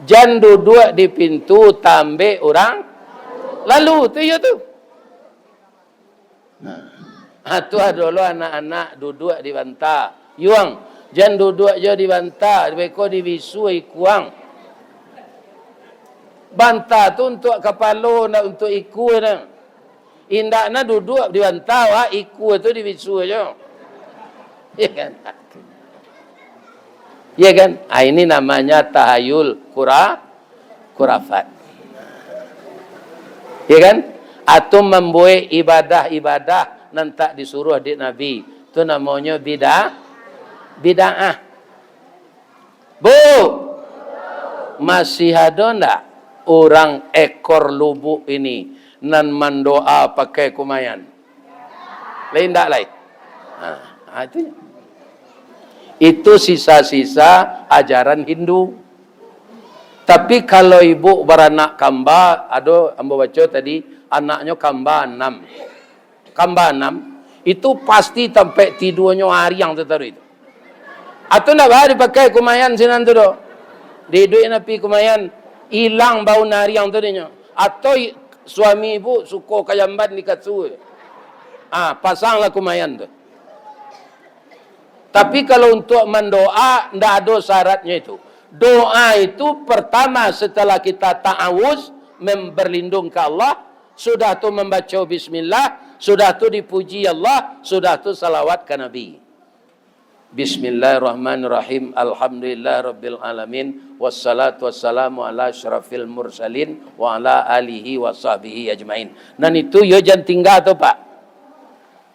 jan duduak di pintu tambek urang lalu, tu iyo tu. Nah, ha, tu ado lo anak-anak duduak di banta. Yuang, jan duduak jo di banta, beko di bisu ikuang. Banta tu untuak kapalo, ndak untuak ikua nah. Indaknyo duduak di banta, wak, ikua tu di bisu jo. Ya kan? Ya kan? Ah, ini namanya tahayul kura-, kurafat. Ya kan? Atau mambuek ibadah-ibadah nan tak disuruah dek Nabi. Tu namonyo bida-, bid'ah. Bu, masih ado ndak urang ekor lubuk ini nan mandoa pakai kumayan? Lai ndak lai? Ha, ha, itu. Itu sisa-sisa ajaran Hindu. Tapi kalau ibu baranak kamba, ado ambo baco tadi, anaknyo kamba anam. Kamba anam, itu pasti tampek tiduanyo ariang tu taruih tu. Atau ndak baa dipakai kumayan sinan tu doh. Diiduik napi kumayan, ilang bau nariang tu dinyo. Atau i-, suami ibu suko ka jamban di kasua. Ah, pasanglah kumayan tu. Tapi kalau untuk mandoa, ndak ado syaratnyo itu. Doa itu pertama setelah kita ta'awuz, mem-, berlindung ke Allah, sudah tu mambaco bismillah, sudah tu dipuji Allah, sudah tu salawat ka Nabi. Bismillahirrahmanirrahim. Alhamdulillah rabbil alamin. Wassalatu wassalamu ala asyrafil mursalin wa ala alihi wa sahbihi ajmain. Nan itu yo jan tingga tu, Pak.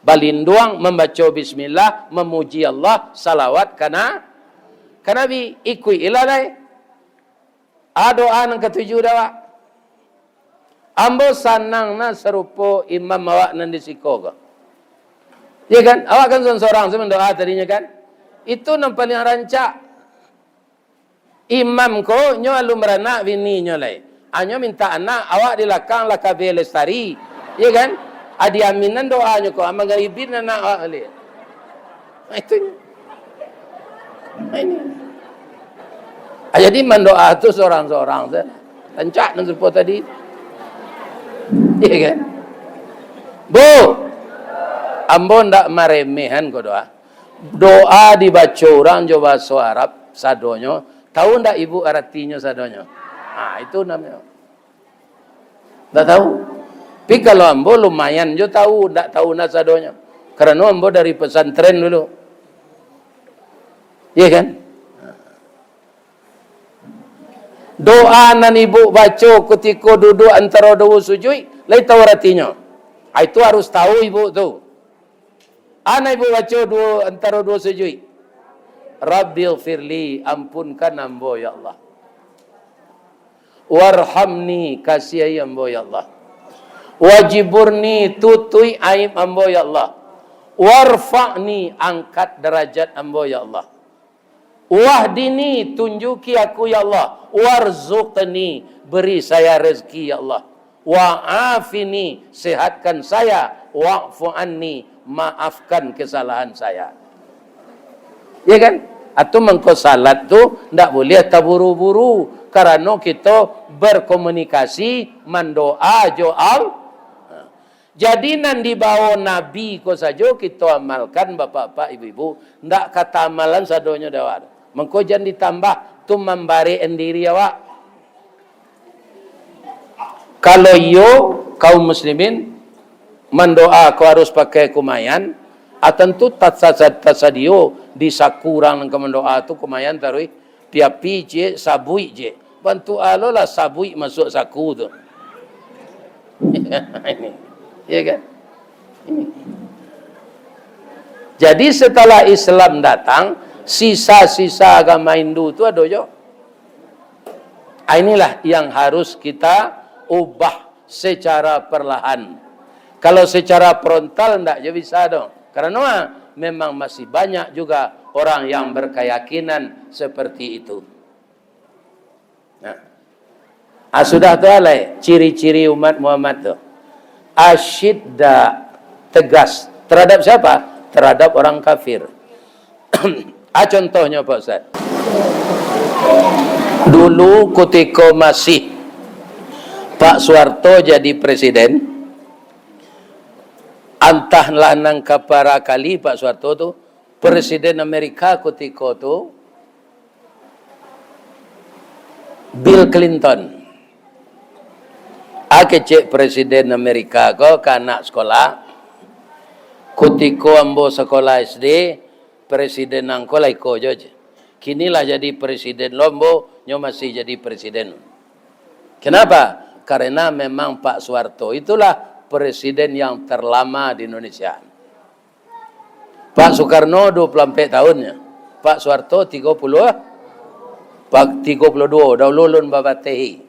Balinduang, mambaco bismillah, mamuji Allah, salawat kana, ka Nabi, ikuik ilah lai. A, doa nan katuju dah, Pak. Ambo sanang nah sarupo imam awak nan di siko ko. Ya kan? Awak kan sorang-sorang se mandoa tadinyo kan? Itu nan paliang rancak. Imam ko, nyo alun baranak bininyo lai. Anyo mintak anak, awak di lakang lah kabeh lestari. Iya kan? Adi aminan doanyo ko, amang gaibin anak awak baliak. Nah, itu nyo. Nah, ini. Ah, jadi mandoa tu sorang-sorang sajo. Rancak nan sarupo tadi. Iya kan? Bu, ambo ndak maremehan ko doa. Doa dibaco urang jo bahaso Arab sadonyo, tahu ndak ibu aratinyo sadonyo? Ah, itu namonyo. Ndak tahu. Tapi kalau ambo lumayan jo tahu, ndak tahu nah sadonyo. Karano ambo dari pesantren dulu. Iya kan? Doa nan ibu baco kutiko duduak antaro duo sujuik, lai tahu aratinyo? Ah, itu harus tahu ibu tu. Ana ibu baco duo, antaro duo sujuik. Rabbighfirli, ampunkan ambo, ya Allah. Warhamni, kasiahi ambo, ya Allah. Wajburni, tutuik aib ambo, ya Allah. Warfa'ni, angkat darajat ambo, ya Allah. Wahdini, tunjuki aku, ya Allah. Warzuqni, beri saya rezeki, ya Allah. Wa'afini, sehatkan saya. Wa'fu anni, maafkan kesalahan saya. Ya kan? Atau mangko salat tu ndak boleh taburu-buru, karano kito berkomunikasi, mandoa jo Allah. Jadi, nan dibao Nabi ko sajo kito amalkan, bapak-bapak, ibu-ibu, ndak ka taamalan sadonyo dek awak. Mangko jan ditambah tu mambarek andiri awak. Kalau iyo, kaum muslimin, mandoa ko harus pakai kumayan, ah, tantu tasa-, tasadio di saku urang nan ka mandoa tu kumayan taruih. Piapi ciek, sabuik ciek. Bantuak alo lah sabuik masuak saku tu. Ini. Ya kan? Ini. Jadi, setelah Islam datang, sisa-sisa agama Hindu tu ado jo. Ah, inilah yang harus kita ubah secara perlahan. Kalau secara frontal ndak jo bisa doh. Karano, ah, memang masih banyak juga orang yang berkeyakinan seperti itu. Nah. Ah, sudah tu alai ciri-ciri umat Muhammad tu. Asyidda, tegas. Terhadap siapa? Terhadap orang kafir. Ah, contohnyo, Pak Ustaz. Dulu kutiko masih Pak Suharto jadi presiden, antahlah nan kapara kali Pak Suharto tu, presiden Amerika kutiko tu, Bill Clinton. Ah, kecek presiden Amerika ko ka anak sekolah, kutiko ambo sekolah S D, presiden angko lah iko jo, cek. Kini lah jadi presiden lo ambo, nyo masih jadi presiden. Kenapa? Karena memang Pak Suharto itulah presiden yang terlama di Indonesia. Pak Soekarno dua puluh ampek tahun, Pak Soeharto tiga puluh, Pak, tiga puluh dua, dah ulun babatehi.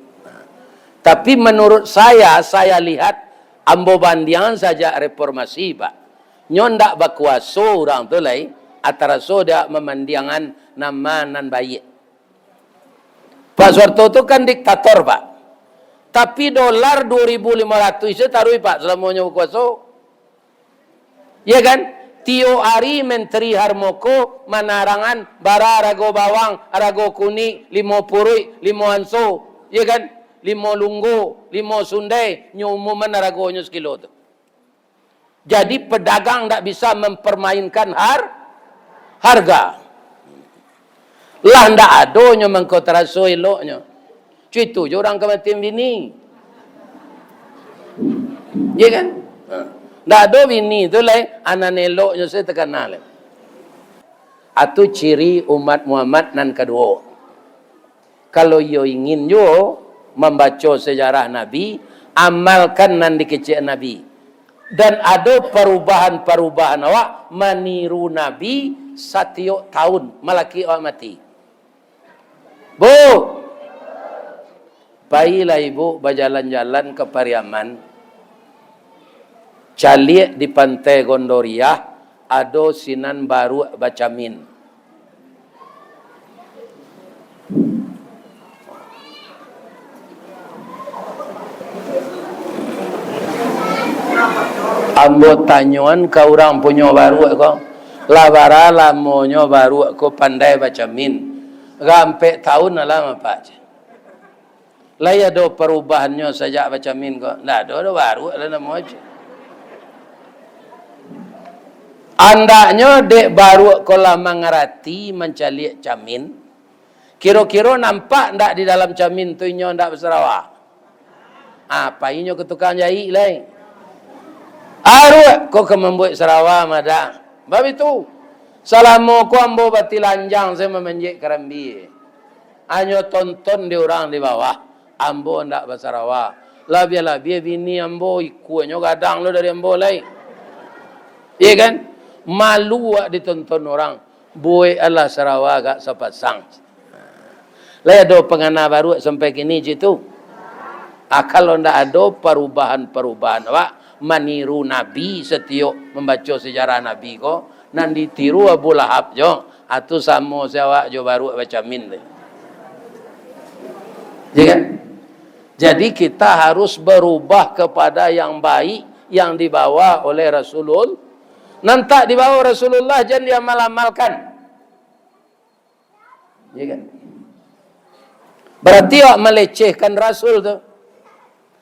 Tapi menurut saya, saya lihat, ambo bandiangan sajak reformasi, Pak. Nyo ndak bakuaso urang tu lai, ataraso dia mamandiangan nama nan baiak. Pak Soeharto tu kan diktator, Pak. Tapi dolar dua ribu lima ratus se taruih, Pak, selamonyo bakuaso. Ya kan? Tiok ari Menteri Harmoko manarangan bara arago bawang, arago kunik, limo puruik, limo anso, ya kan? Limo lunggo, limo sundai, nyo umuman aragonyo sakilo tu. Jadi, pedagang ndak bisa mempermainkan har-, harga. Lah ndak ado nyo mangko taraso eloknyo. Cuitu jo urang kamatian bini. Iya kan? Ha. Ndak ado bini tu lai, anan eloknyo se takana lai. Atu ciri umat Muhammad nan kaduo. Kalau iyo ingin juo mambaco sejarah Nabi, amalkan nan dikecek Nabi. Dan ado parubahan-parubahan awak maniru Nabi satiok tahun, malaki awak mati. Bu, pailah ibu bajalan-jalan ka Pariaman. Caliak di Pantai Gondoriah, ado sinan baruak bacamin. Ambo tanyoan ka urang punyo baruak ko, lah bara lamonyo baruak ko pandai bacamin? Ampek tahun alah, Pak. Lai ado parubahannyo sajak bacamin ko? Ndak ado, ado baruak lah namo aja. Andaknyo dek baruak ko lah mangarati mancaliak camin, kiro-kiro nampak ndak di dalam camin tu inyo ndak basarawa? Apa inyo ka tukang jaik lai? Aruak ko ka mambuek sarawa madak. Bab itu, salamo ko ambo batilanjang sajo mamanjek karambia. Hanyo tonton di urang di bawah, ambo ndak basarawa. Labiah-labiah bini ambo ikuanyo gadang lo dari ambo lai. Iya kan? Malu awak ditonton urang. Buek alah sarawa agak sapasang. Lai ado pangana baruak sampai kini cik tu? Ah, kalau ndak ado parubahan-parubahan awak maniru Nabi satiok mambaco sejarah Nabi ko, nan ditiru Abu Lahab jo, atu samo se awak jo baruak bacamin tu. Ya kan? Jadi kita harus berubah kepada yang baik yang dibawa oleh Rasulul-, nan tak dibawa Rasulullah jan diamal-amalkan. Ya kan? Berarti awak melecehkan Rasul tu.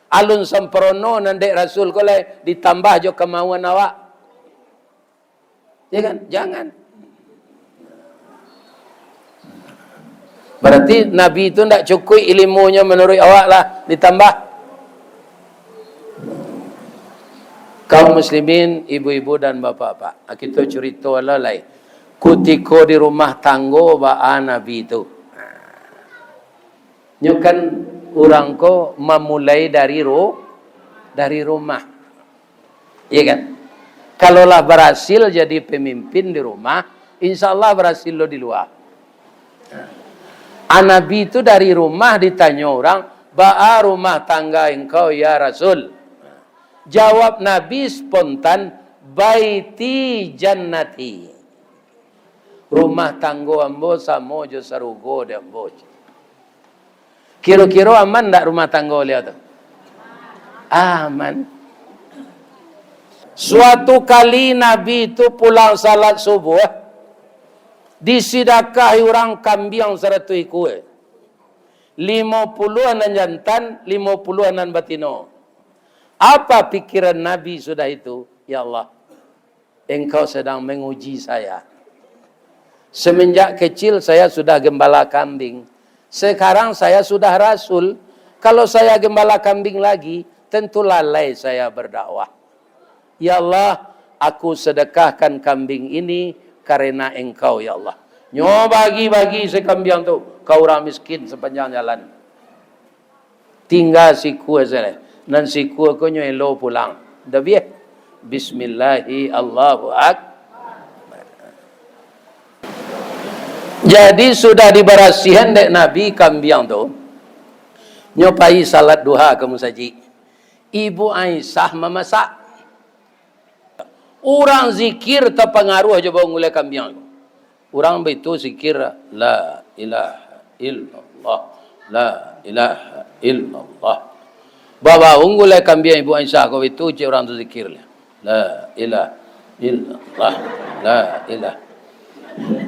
Alun sempurna nan dek Rasul ko lai ditambah jo kemauan awak. Ya kan? Jangan. Berarti Nabi tu ndak cukuik ilmunyo menurut awak lah ditambah. Kaum muslimin, ibu-ibu dan bapak-bapak, kito curito lah lai. Kutiko di rumah tanggo baa Nabi tu. Nyo kan urang ko mamulai dari ru-, dari rumah. Iya kan? Kalau lah barasil jadi pamimpin di rumah, insya Allah barasil lo di lua. Ah, Nabi tu dari rumah ditanyo urang, "Baa rumah tangga engkau, ya Rasul?" Jawab Nabi spontan, "Baiti jannati." Rumah tanggo ambo samo jo sarugo di ambo. Kiro-kiro aman ndak rumah tanggo baliau tu? Aman. Suatu kali Nabi tu pulang salat subuh, disidakahi urang kambiang saratuih ikua. Limo puluah nan jantan, limo puluah nan batino. Apa pikiran Nabi sudah itu? Ya Allah, Engkau sedang menguji saya. Semenjak kecil saya sudah gembala kambing. Sekarang saya sudah rasul. Kalau saya gembala kambing lagi, tentu lalai saya berdakwah. Ya Allah, aku sedekahkan kambing ini karena Engkau, ya Allah. Nyo bagi-bagi se kambiang tu ka urang miskin sapanjang jalan. Tingga sikua sajo. Nan sikua ko nyo elo pulang. Dabiah. Bismillahi Allahu Akbar. Jadi, sudah dibarasihan dek Nabi kambiang tu, nyo pai salat duha ka musajik. Ibu Aisyah mamasak. Urang zikir tapangaruah jo bau gulai kambiang. Urang baitu zikir, "La ilaha illallah, la ilaha illallah." Babaung gulai kambiang Ibu Aisyah ko baitu, cek urang tu zikir, "La ilaha illallah, la ilaha."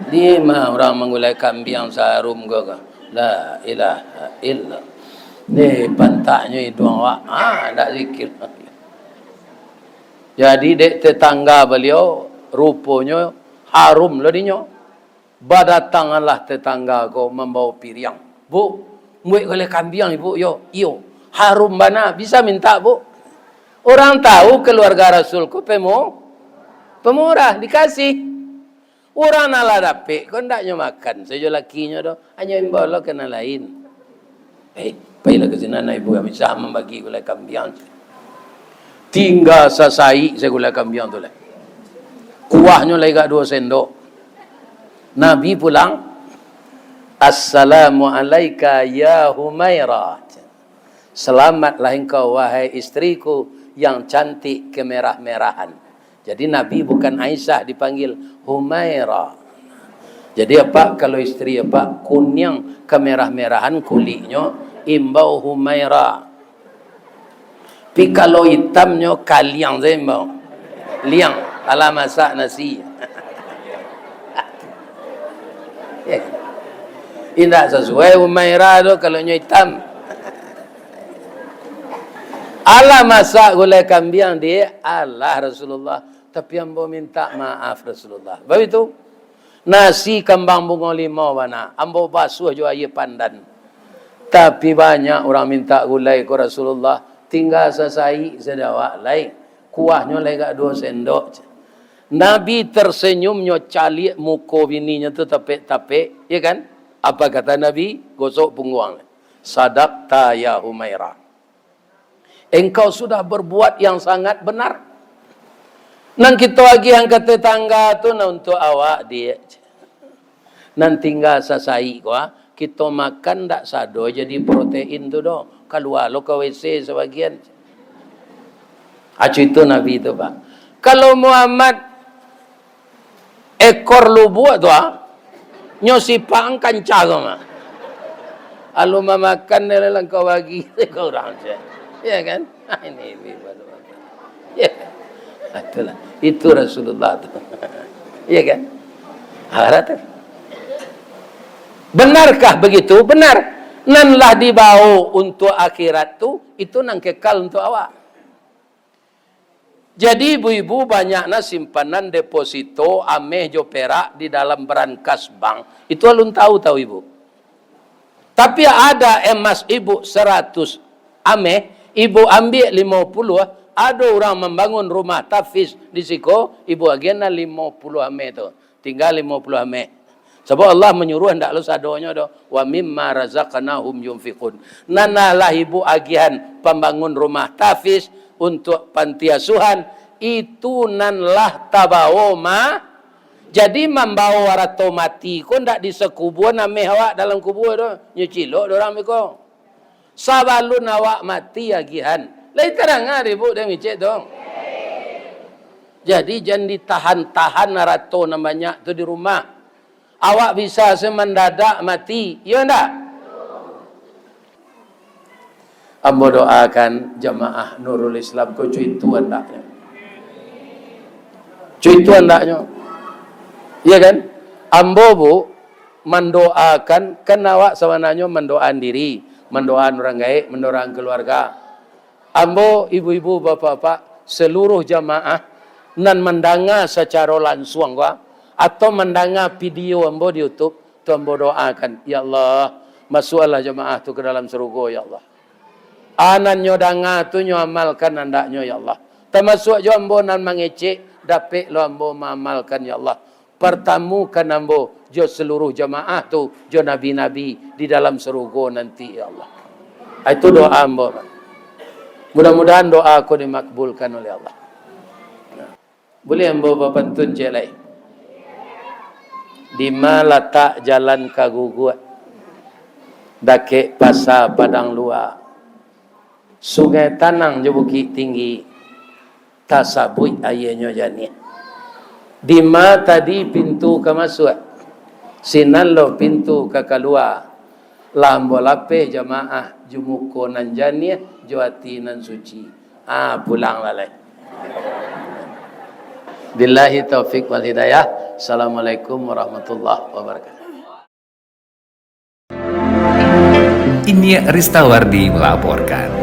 Dima urang manggulai kambiang saharum ko, ko. "La ilaha illallah." Deh, pantaknyo iduang awak, ah, ndak zikir. Jadi, dek tetangga baliau, ruponyo harum lo dinyo. Badatanganlah tetangga ko mambawa piriang. "Bu, buek gulai kambiang, Ibu, yo." "Iyo." "Harum bana, bisa mintak, Bu?" Urang tahu kaluarga Rasul ko pemo-, pamurah, dikasih. Urang nan lah dapek ko ndak nyo makan sajo lakinyo doh, hanyo imbau lo ka nan lain. "Eh, pailah ka sinan, Ibu, kami sa mambagi gulai kambiang." Tingga sasaik se gulai kambiang tu lai. Kuahnyo lai agak duo sendok. Nabi pulang, "Assalamu alaika ya Humairah." "Selamatlah engkau, wahai istriku yang cantik kemerah-merahan." Jadi, Nabi bukan Aisyah dipanggil, Humaira. Jadi, apa kalau istri apa kuniang kemerah-merahan kuliknyo, imbau Humaira. Tapi kalau itamnyo kaliang sajo imbau. Liang, alah masak nasi. Indak sasuai Humaira tu kalau nyo itam. Alah masak gulai kambiang, Diak? Alah, Rasulullah, tapi ambo mintak maaf, Rasulullah. Baitu, nasi kambang bungo limau bana, ambo basuah jo aia pandan. Tapi banyak urang mintak gulai ko, Rasulullah, tingga sasaik sadawak lai, kuahnyo lai agak duo sendok. Nabi tersenyum, nyo caliak muko bininyo tu tapek-tapek, ya kan? Apa kata Nabi? Gosok pungguang. "Sadaqta ya Humaira. Engkau sudah berbuat yang sangat benar. Nan kito agiahan ka tetangga tu, nan untuak awak, Diak. Nan tingga sasaik ko, ah, kito makan ndak sado jadi protein tu doh. Kalua lo ka W C sabagian." Acu itu Nabi tu, Pak. Kalau Muhammad ekor lubuak tu, ah, nyo sipak kancah ko mah. Alun mamakan, dek langkau bagi, dek urang se. Ya kan? Ah, ini, ini baru makan. Ya kan? Ah, itulah. Itu Rasulullah tu. Ya kan? Harap tu. Benarkah begitu? Benar. Nan lah dibawa untuk akhirat tu, itu nan kekal untuk awak. Jadi, ibu-ibu, banyak na simpanan deposito ameh jo perak di dalam brankas bank. Itu alun tahu, tahu ibu. Tapi ada emas ibu saratus ameh, ibu ambiak limo puluah, ado urang mambangun rumah tahfiz di siko, ibu agiahan limo puluah ameh tu. Tingga limo puluah ameh. Sabab Allah manyuruah ndak lo sadonyo doh. "Wa mimma razaqnahum yunfiqun." Nan lah ibu agiahan pambangun rumah tahfiz untuak panti asuhan, itu nan lah tabawo ma-, jadi mambawo arato mati ko ndak di sakubua ameh awak dalam kubua doh. Nyo cilok doh urang beko. Sabalun awak mati agiahan. Lai tadanga dek ibu dek micek tu? Jadi, jan ditahan-tahan arato nan banyak tu di rumah. Awak bisa se mandadak mati, iyo ndak? Ambo doakan jamaah Nurul Islam ko cuitu andaknyo. Cuitu andaknyo. Iya kan? Ambo, Bu, mandoakan, kan awak sabananyo mandoaan diri, mandoaan urang gaek, mandoaan kaluarga. Ambo, ibu-ibu, bapak-bapak, saluruh jamaah nan mandanga sacaro lansuang ko, atau mandanga video ambo di YouTube, tu ambo doakan, "Ya Allah, masuakkanlah jamaah tu ka dalam sarugo, ya Allah. A nan nyo danga tu nyo amalkan andaknyo, ya Allah. Tamasuak jo ambo nan mangecek, dapek lo ambo maamalkan, ya Allah. Partamukan ambo jo saluruh jamaah tu, jo nabi-nabi di dalam sarugo nanti, ya Allah." Itu doa ambo. Mudah-mudahan doa ko dimakbulkan oleh Allah. Buliah ambo bapantun ciek lai? Dima latak jalan ka Guguak, dakek Pasa Padang Lua, Sungai Tanang jo Bukik Tinggi, tasabuik aianyo janiah. Dima tadi pintu ka masuak, sinan lo pintu ka kalua. Lah ambo lapeh jamaah, jo muko nan janiah, jo ati nan suci. Ah, pulanglah lai. Billahi taufik wal hidayah. Assalamualaikum warahmatullahi wabarakatuh. Inyiak Ristawardi melaporkan.